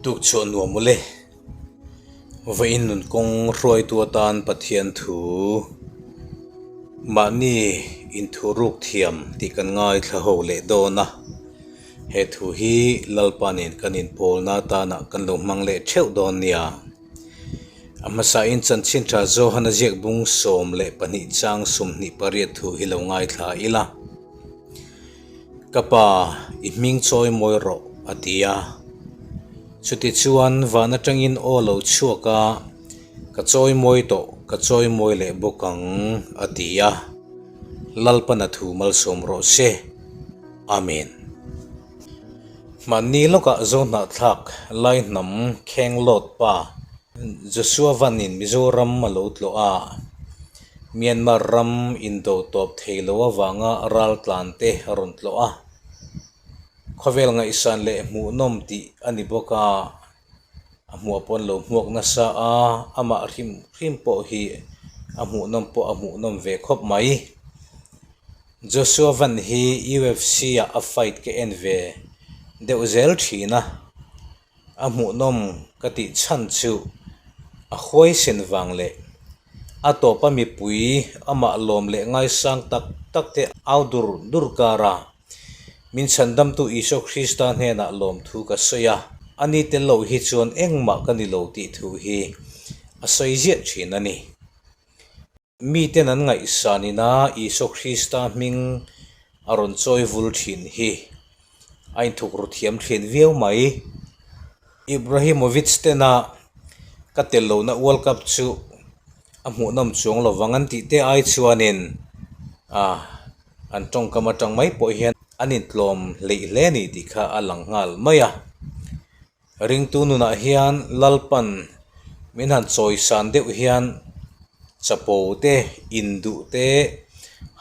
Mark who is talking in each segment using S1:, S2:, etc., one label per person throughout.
S1: Tukchhuah nuam ule. Vawiin nun kawng hruaitu atan Pathian thu mahni inthuruk thiam tih kan ngaithla ho leh dawn a. He thu hi Lalpa nen kan inpawlna atana kan lo hmang leh theuh dawn nia. A hmasain chanchin tha Johana ziak bung 12 chang 28 thu hi lo ngaithla ila. Ka pa, i hming chawi mawi rawh, a ti a. Chutichuan van atangin aw lo chhuak a, Ka chawi mawi tawh, ka chawi mawi leh bawk ang, a ti a. Lalpan a thu malsawm rawh se. Amen. Hmanni lawkah Zohnahthlak lai hnam kheng lawt pa Joshua Van-in Mizoram a lo tlawh a. Myanmar ram indo tawp thei lo avanga raltlan te a rawn tlawh a. Khawvel ngaihsan leh hmuhnawm tih a ni bawk a, a hmuh pawn lo hmuak nasa a, amah hrim hrim pawh hi a hmuhnawm pawh a hmuhnawm ve khawp mai. Joshua Van hi UFC ah a fight ka en ve deuh zel thin a, a hmuhnawm ka tih chhan chu a huaisen vang leh a tawpa mipui amah lawm leh ngaisang tak tak te au dur dur kar a, min chhandamtu Isua Krista hnenah lawmthu ka sawi a, ani tel lo hi chuan engmah ka ni lo tih thu hi a sawi ziah thin a ni. Miten an ngaihsan ina Isua Krista hming a rawn chawi vul thin hi a inthuk ru thiam thin viau mai. Ibrahimovic tena ka tel lohna World Cup chu a hmuhnawm chuang lovang an tih te ai chuanin an tawngkam atang mai pawh hian an intlawm hleih hle a ni tih kha a lang nghal mai a. Ringtu nunah hian Lalpan min han chawisan deuh hian chapo te, induh te,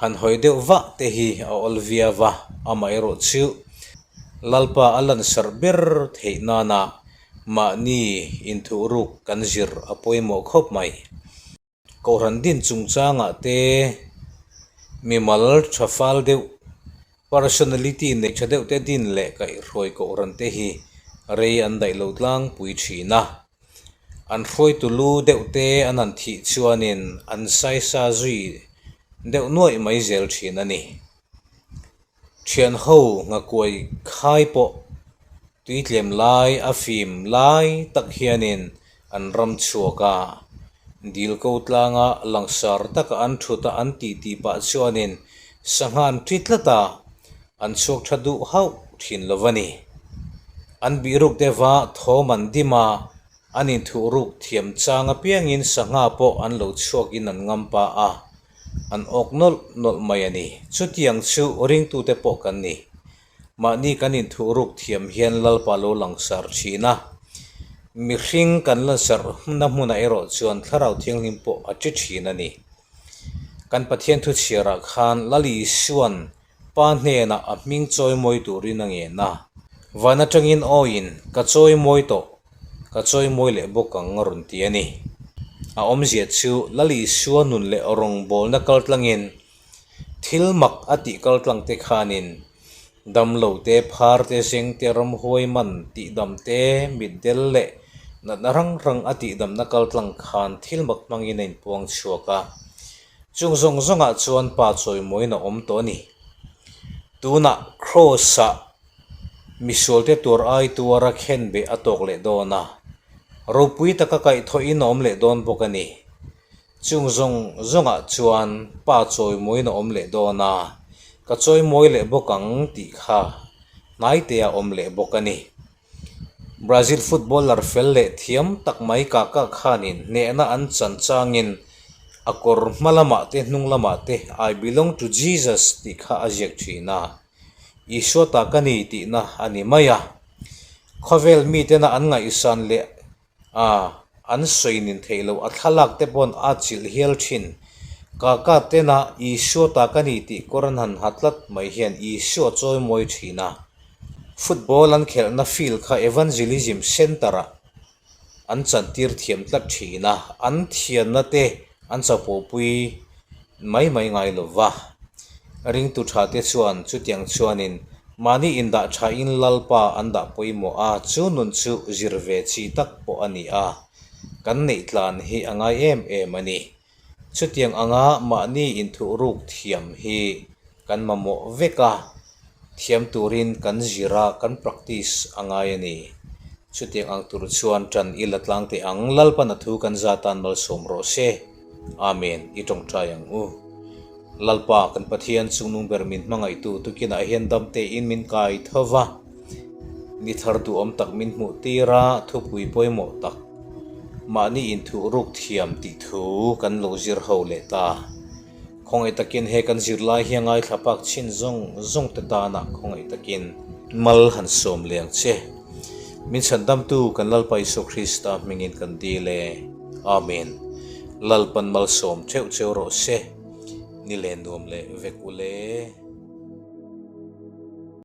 S1: han hawi deuh vah te hi a awl viau va, amaherawh chu Lalpa a lansarh ber theih nana mahni inthuhruk kan zir a pawimawh khawp mai. Kohhran din chungchangah te mimal tha fal deuh, personality nei tha deuh te din leh kaihhruai kohhran te hi rei an daih lo tlangpui thin a. An hruaitu lu deuh te an han thih chuanin an saisa zui deuh nuaih mai zel thin a ni. Thianho ngakuai khai pawh tuitlem lai a fim lai tak hianin an ram chhuak a, dil ko tlanga langsar taka an thut a an tih tih pah chuanin sangha an ṭi tlat a, an chhuak ṭha duh hauh ṭhin lo a ni. An bihruk deuha thawm an dim a, an inthuh ruk thiam chang apiangin sangha pawh an lo chhuakin an ngam pah a. An awk nawlh nawlh mai a ni. Chutiang chu ringtute pawh kan ni. Mahni kan inthuhruk thiam hian Lalpa lo langsar thin a. Mihring kan lansarh na hmunah erawh chuan Thlarau Thianghlim pawh a ṭi thin a ni. Kan Pathian thuchhiarah khan Lal Isua'n Pa hnenah a hming chawimawi turin a ngen a. Van atangin awiin, Ka chawimawi tawh, ka chawimawi leh bawk ang a rawn ti a ni. A awmzia chu Lal Isua nun leh rawngbawlna kaltlangin thil mak a tih kaltlang te khanin damlo te, phar te, zeng te, ramhuai man tihdam te, mitdel leh natna hrang hrang a tihdamna kaltlang khan thil mak hmangin a inpuang chhuak a. Chung zawng zawngah chuan pa chawimawiin a awm tawh a ni. Tunah Kraws-ah misualte tur ai tuara khenbeh a tawk leh dawn a, ropui taka kaihthawhin a awm leh dawn bawk a ni. Chung zawng zawngah chuan pa chawimawiin a awm leh dawn a, ka chawimawi leh bawk ang tih kha hnaite a awm leh bawk a ni. Brazil footballer fel leh thiam tak mai Kaka khanin hnehna an chan changin a kawr hma lamah te hnung lamah te I belong to Jesus tih kha a ziak thin a, Isua ta ka ni tihna a ni mai a. Khawvel mitena an ngaihsan leh A, an sawi nin theih loh a thlalak te pawn a chilh hial thin. Kaka tena Isua ta ka ni tih kawr an han ha tlat mai hian Isua chawi mawi thin a. Football an khelhna field kha Evangelism Centre ah an chantir thiam tlat thin a, an thianna te an chapawpui mai mai ngai lo va. Ringtu tha te chuan chutiang chuanin. Mahni indah thain Lalpa an dah pawimawh a, chu nun chu zir ve chi tak pawh a ni a, kan neih tlan hi a ngai em em a ni. Chutiang anga mahni inthuhruk thiam hi kan mamawh vek a, thiam turin kan zir a, kan practice a ngai a ni. Chutiang ang tur chuan ṭan i la tlang teh ang, Lalpan a thu kan zatan malsawm rawh se. Amen, i ṭawngṭai ang u. Lalpa kan Pathian chungnung ber min hmangaihtu tukinah hian dam tein min kai tho va, ni thar duhawm tak min hmuh tir a, thupui pawimawh tak, mahni inthuh ruk thiam tih thu kan lo zir ho leh ta. Khawngaih takin he kan zirlai hi a ngaithla pak chin zawng zawng te tanah khawngaih takin mal han sawm leh ang che. Min chhandamtu kan Lalpa Isua Krista hmingin kan dil e. Amen. Lalpan malsawm theuh cheu rawh se. Ni len nuam leh vek u le.